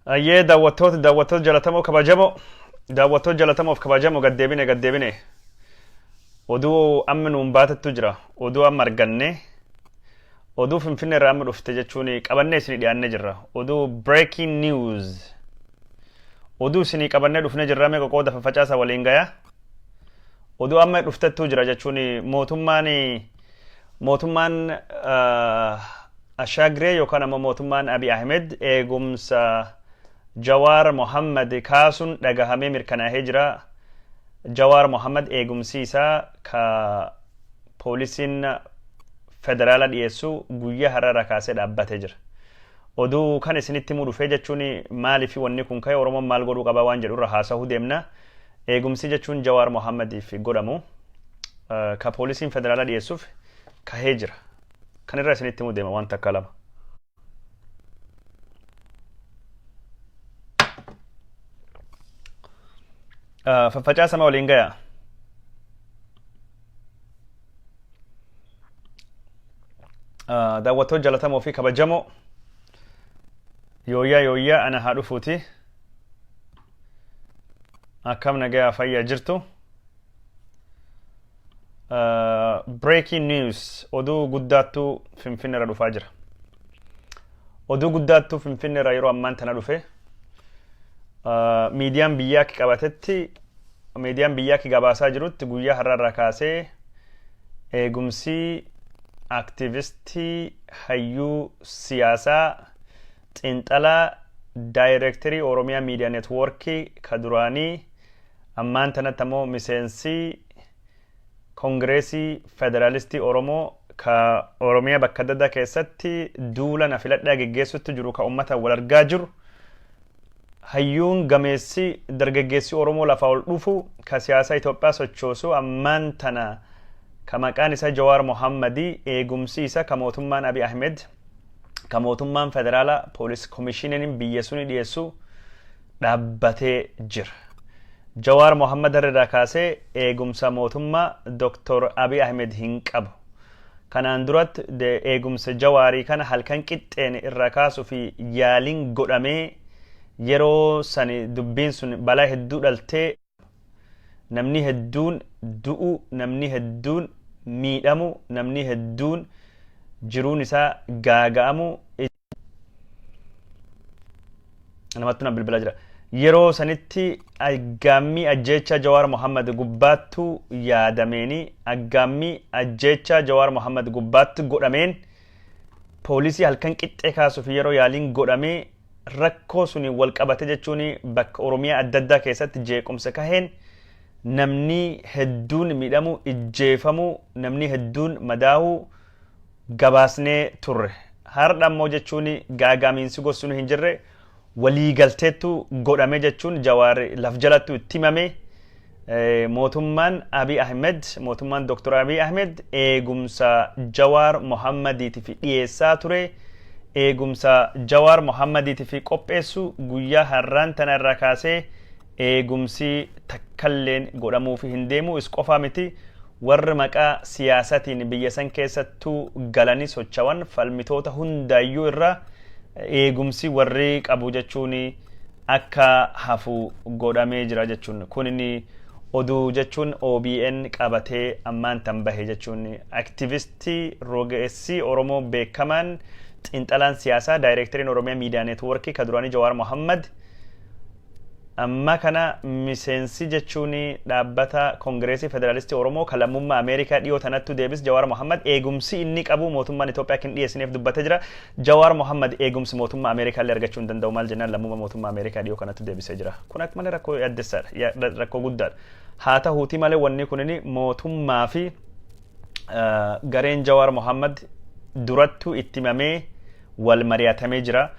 Ayyee, daawwattoota jalatamoo kabajamoo, daawwattoota jalatamoof kabajamoo, gaddeebine gaddeebine. Oduu amma nuun baatettu jira. Oduu amma arganne, oduu Finfinnee irraa amma dhufte jechuun qabannee isinii dhiyaannee jirra. Oduu breaking news, oduu isinii qabannee dhufnee jirra. Mee qoqooda faffacaasa waliin gaya. Oduu amma dhuftettuu jira jechuun mootummaan Ashagree yookaan ammoo mootummaan Abiy Ahmed eegumsa Jawaar Mohammad kaasuun dhagahamee mirkanaa'ee jira. Jawaar Mohammad eegumsi isaa ka poolisiin federaala dhiyeessu guyyaa har'arraa kaasee dhaabbatee jira. Oduu kan isinitti himuu dhufee jechuun maaliif wanni kun ka'e, Oromoon maal godhuu qaba waan jedhu irra haasa'uu deemna. Eegumsi jechuun Jawaar Mohammadiif godhamu ka poolisiin federaala dhiyeessuuf kahee jira. Kan irra isinitti himuu deema waan takka lama. Faffacaasama waliin gaya. Daawwattoota jalatamoo fi kabajamoo, yooyyaa yooyyaa, ana haa dhufuuti. Akkam, nagayaa, fayyaa jirtu? Breaking news, oduu guddaattu Finfinne irra dhufaa jira. Oduu guddaattu Finfinne irra yeroo ammaan tana dhufe, miidiyaan biyyaa akka qabatetti, miidiyaan biyyaa akka gabaasaa jirutti, guyyaa har'a irraa kaasee eegumsi aktivistii, hayyuu siyaasaa, xiinxalaa, daayirektarii Oromiyaa Miidiyaa Neetwoorkii ka duraanii, ammaan tanatti ammoo miseensi Kongireesii Federaalistii Oromoo, ka Oromiyaa bakka adda addaa keessatti duula na filadhaa geggeessutti jiru, ka uummata wal argaa jiru, hayyuun gameessi dargaggeessi Oromoo lafaa ol dhufu, ka siyaasa Itoophiyaa sochoosu, ammaan tana ka maqaan isaa Jawaar Mohammadii, eegumsi isa ka mootummaan Abiy Ahmed, ka mootummaan federaala poolis komishiniin biyya suni dhiyeessu dhaabbatee jira. Jawaar Mohammad irraa kaasee eegumsa mootummaa Dr. Abiy Ahmed hin qabu. Kanaan duratti eegumsa Jawaarii kana halkan qixxeen irraa kaasuu fi yaaliin godhamee, yeroo sani dubbiin sun balaa hedduu dhaltee, namni hedduun du'u, namni hedduun miidhamu, namni hedduun jiruun isaa gaaga'amu. Namatti na bilbilaa jira. Yeroo sanitti aggaammii ajjeechaa Jawaar Mohammad gubbaattu yaadameeni, aggaammii ajjeechaa Jawaar Mohammad gubbaatti godhameen, poolisii halkan qixxee kaasuuf yeroo yaaliin godhamee, rakkoo suni wal qabate jechuun bakka Oromiyaa adda addaa keessatti jeequmsa kaheen namni hedduun miidhamu, ijjeefamu, namni hedduun madaa'uu gabaasnee turre. Har'a ammoo jechuun gaagaamiinsi gosuun hin jirre waliigalteettu godhame jechuun Jawaar laf jalattu itti himame, mootummaan Abiy Ahmed, mootummaan Dr. Abiy Ahmed eegumsa Jawaar Mohammadiitiif dhiyeessaa ture, eegumsa Jawaar Mohammadiitiif qopheessu, guyyaa har'aan tana irraa kaasee eegumsi takkalleen godhamuufi hin deemu. Is qofaa miti, warri maqaa siyaasatiin biyya san keessattuu galanii socho'an falmitoota hundaayyuu irraa eegumsi warri qabu jechuun akka hafu godhamee jira jechuun kun inni oduu jechuun OBN qabatee ammaan tan bahe jechuun aktivistii rogeessii Oromoo beekamaan, xiinxalaan siyaasaa, daayireekteriin Oromiyaa Miidiyaa Neetwoorkii ka duraanii Jawaar Mohammad, amma kana miseensi jechuun dhaabbata Kongireesii Federaalistii Oromoo kan lammummaa Ameerikaa dhiyoo tanattu deebis, Jawaar Mohammad eegumsi inni qabu mootummaan Itoophiyaa akka hin dhiyeessineef dubbatee jira. Jawaar Mohammad eegumsi mootummaa Ameerikaa illee argachuu hin danda'u. Maal jennaan, lammummaa mootummaa Ameerikaa dhiyoo kanattu deebisee jira. Kun akka malee rakkoo yaaddessaadha. Rakkoo guddaadha. Haa ta'uutii malee wanni kunin mootummaa fi gareen Jawaar Mohammad durattuu itti himamee wal mari'atamee jira.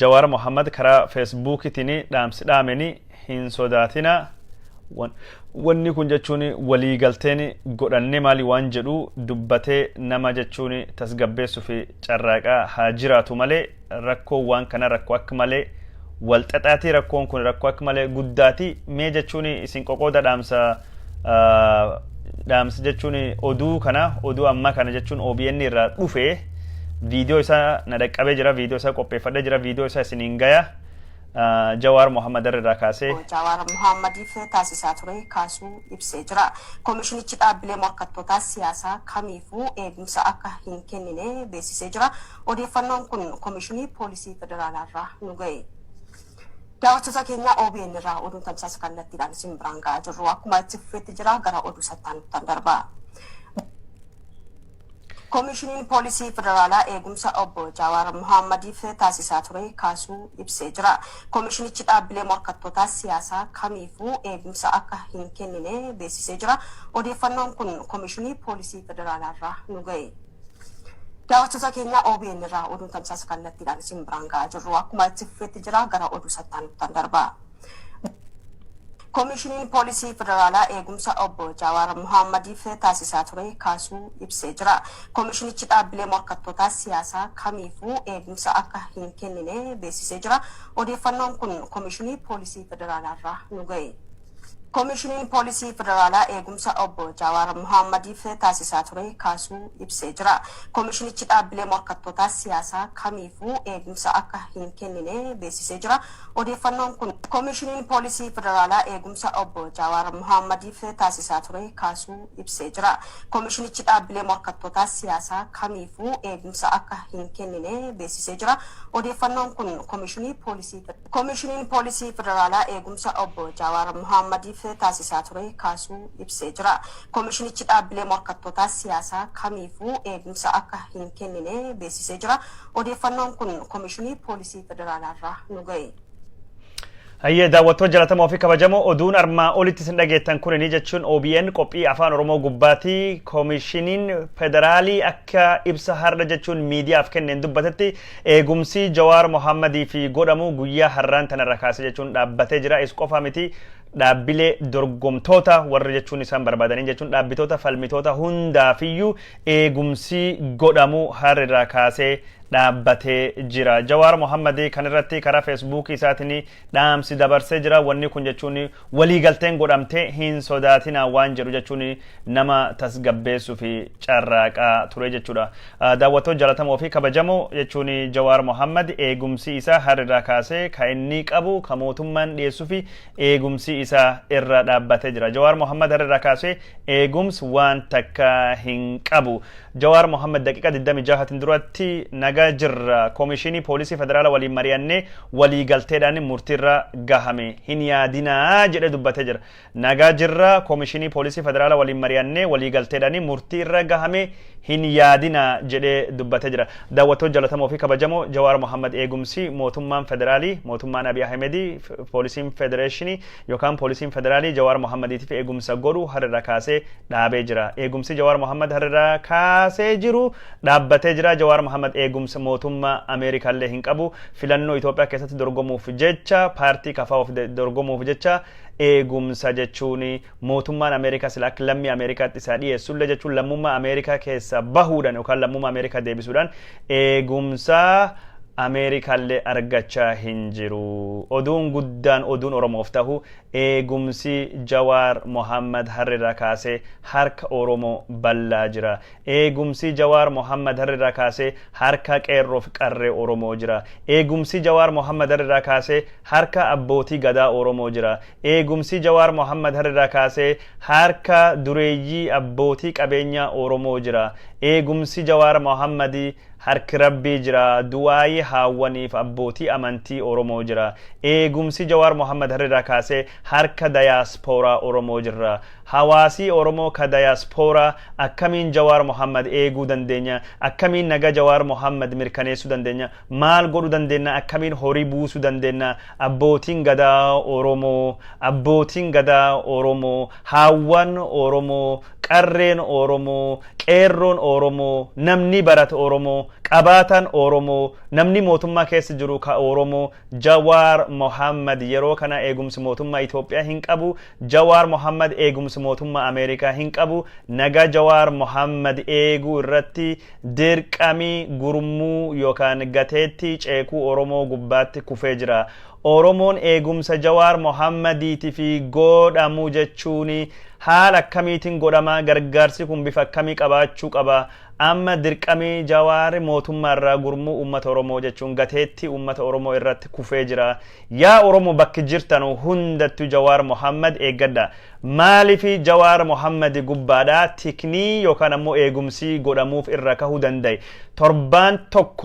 Jawaar Mohammad karaa Feesbuukiitiin dhaamsi dhaameni hin sodaatina. Wanni kun jechuun waliigalteen godhanne maali waan jedhu dubbatee nama jechuun tasgabbeessuu fi carraaqaa haa jiraatu malee, rakkoo waan kana rakkoo akka malee wal xaxaatii, rakkoon kun rakkoo akka malee guddaati. Mee jechuun isin qoqooda dhaamsa dhaamsa jechuun oduu kana, oduu ammaa kana jechuun OBN irraa dhufe, viidiyoo isaa na dhaqqabee jira, viidiyoo isaa qopheeffadhee jira, viidiyoo isaa isiniin gaya. Jawaar Mohammad irraa kaasee Jawaar Mohammadiif taasisaa ture kaasuu ibsee jira. Koomishinichi dhaabbilee morkattootaa siyaasaa kamiifuu eegumsa akka hin kennine beeksisee jira. Odeeffannoon kun Koomishinii Poolisii Federaalaarraa nu ga'e. Daawwattoota keenya, OBN irraa oduun tamsaasa kallattiidhaan isin biraan ga'aa jirru akkuma itti fufeetti jira. Gara oduu sattaanutti darba. Koomishiniin Poolisii Federaalaa eegumsa obbo Jawaar Mohammadiif taasisaa ture kaasuu ibsee jira. Koomishinichi dhaabbilee morkattootaa siyaasaa kamiifuu eegumsa akka hin kennine beeksisee jira. Odeeffannoon kun Koomishinii Poolisii Federaalaarraa nu ga'e. Daawwattoota keenya, OBN irraa oduun tamsaasa kallattiidhaan isin biraan ga'aa jirru akkuma itti fufeetti jira. Gara oduu sattaanutti darba. Koomishiniin Poolisii Federaalaa eegumsa obbo Jawaar Mohammadiif taasisaa ture kaasuu ibsee jira. Koomishinichi dhaabbilee morkattootaa siyaasaa kamiifuu eegumsa akka hin kennine beeksisee jira. Odeeffannoon kun Koomishinii Poolisii Federaalaarraa nu ga'e. Koomishiniin Poolisii Federaalaa eegumsa obbo Jawaar Mohammadiif taasisaa ture kaasuu ibsee jira. Koomishinichi dhaabbilee morkattootaa siyaasaa kamiifuu eegumsa akka hin kennine beeksisee jira. Odeeffannoon kun Koomishiniin Poolisii Federaalaa eegumsa obbo Jawaar Mohammadiif taasisaa ture kaasuu ibsee jira. Koomishinichi dhaabbilee morkattootaa siyaasaa kamiifuu eegumsa akka hin kennine beeksisee jira. Odeeffannoon kun Koomishinii Poolisii Koomishiniin Poolisii Federaalaa eegumsa obbo Jawaar Mohammadiif taasisaa ture kaasuu ibsee jira. Koomishinichi dhaabbilee morkattootaa siyaasaa kamiifuu eegumsa akka hin kennine beeksisee jira. Odeeffannoon kun Koomishinii Poolisii Federaalaarraa nu ga'e. Hayyee, daawwattoota jaallatamoo fi kabajamoo, oduun armaa olitti isin dhageettan kunini jechuun OBN qophii Afaan Oromoo gubbaatti koomishiniin federaalii akka ibsa har'a jechuun miidiyaaf kenneen dubbatetti, eegumsi Jawaar Mohammadii fi godhamu guyyaa har'aan tanarra kaasee jechuun dhaabbatee jira. Is qofa miti, dhaabbilee dorgomtoota warri jechuun isaan barbaadanii jechuun dhaabbitoota falmitoota hundaafiyyuu eegumsi godhamu har'irraa kaasee dhaabbatee jira. Jawaar Mohammadii kan irratti karaa Feesbuukii isaatiin dhaamsi dabarsee jira. Wanni kun jechuun waliigalteen godhamtee hin sodaatina waan jedhu jechuun nama tasgabbeessuu fi carraaqaa ture jechuudha. Daawwattoota jaallatamoo fi kabajamoo, jechuun Jawaar Mohammad eegumsi isaa har'irraa kaasee kan inni qabu, kan mootummaan dhiyeessuu fi eegumsi isaa irra dhaabbatee jira. Jawaar Mohammad har'irraa kaasee eegumsi waan takka hin qabu. Jawaar Mohammad daqiiqa 26 duratti nagaa jirra, koomishinii poolisii federaala waliin mari'annee waliigalteedhaan murtiirra gahame, hin yaadinaa jedhee dubbatee jira. Nagaa jirra, koomishinii poolisii federaala waliin mari'annee waliigalteedhaan murtiirra gahame, hin yaadinaa jedhee dubbatee jira. Daawwattoota jaallatamoo fi kabajamoo, Jawaar Mohammad eegumsi mootummaan federaalii, mootummaan Abiy Ahimedii, poolisiin federeeshinii yookaan poolisiin federaalii Jawaar Mohammadiitiif eegumsa godhu har'irra kaasee dhaabee jira. Eegumsi Jawaar Mohammad har'irra kaasee jiru dhaabbatee jira. Jawaar Mohammad eegumsa mootummaa Ameerikaallee hin qabu. Filannoo Itoophiyaa keessatti dorgomuuf jecha, paartii KFOf dorgomuuf jecha, eegumsa jechuun mootummaan Ameerikaa sila akka lammii Ameerikaatti isaa dhiyeessullee jechuun lammummaa Ameerikaa keessa bahuudhaan yookaan lammummaa Ameerikaa deebisuudhaan eegumsa Ameerikaallee argachaa hin jiru. Oduun guddaan, oduun Oromoof tahu, eegumsi Jawaar Mohammad har'irraa kaasee harka Oromoo bal'aa jira. Eegumsi Jawaar Mohammad har'irraa kaasee harka qeerroof qarree Oromoo jira. Eegumsi Jawaar Mohammad har'irraa kaasee harka abbootii gadaa Oromoo jira. Eegumsi Jawaar Mohammad har'irraa kaasee harka dureeyyii abbootii qabeenyaa Oromoo jira. Eegumsi Jawaar Mohammadii harki Rabbii jira, du'aayii haawwaniif abbootii amantii Oromoo jira. Eegumsi Jawaar Mohammad har'irraa kaasee harka dayaaspooraa Oromoo jira. Hawaasii Oromoo ka dayaaspooraa akkamiin Jawaar Mohammad eeguu dandeenya? Akkamiin naga Jawaar Mohammad mirkaneessuu dandeenya? Maal godhuu dandeenya? Akkamiin horii buusuu dandeenya? Abbootiin gadaa Oromoo, abbootiin gadaa Oromoo, haawwan Oromoo, qarreen Oromoo, qeerroon Oromoo, namni barate Oromoo, qabaatan Oromoo, namni mootummaa keessa jiru ka Oromoo, Jawaar Mohammad yeroo kana eegumsi mootummaa Itoophiyaa hin qabu. Jawaar Mohammad eegumsi mootummaa Ameerikaa hin qabu. Nagaa Jawaar Mohammad eeguu irratti dirqamii gurmuu yookaan gateettii ceekuu Oromoo gubbaatti kufee jira. Oromoon eegumsa Jawaar Mohammadiiti fi godhamu jechuun haala akkamiitiin godhama? Gargaarsi kun bifa akkamii qabaachuu qaba? Amma dirqamii Jawaar mootummaa irraa gurmuu uummata Oromoo jechuun gateetti uummata Oromoo irratti kufee jira. Yaa Oromoo, bakki jirtan hundattuu Jawaar Mohammad eeggadha. Maaliif Jawaar Mohammad gubbaadhaa tiknii yookaan ammoo eegumsi godhamuuf irra kahuu danda'e? Torbaan tokko.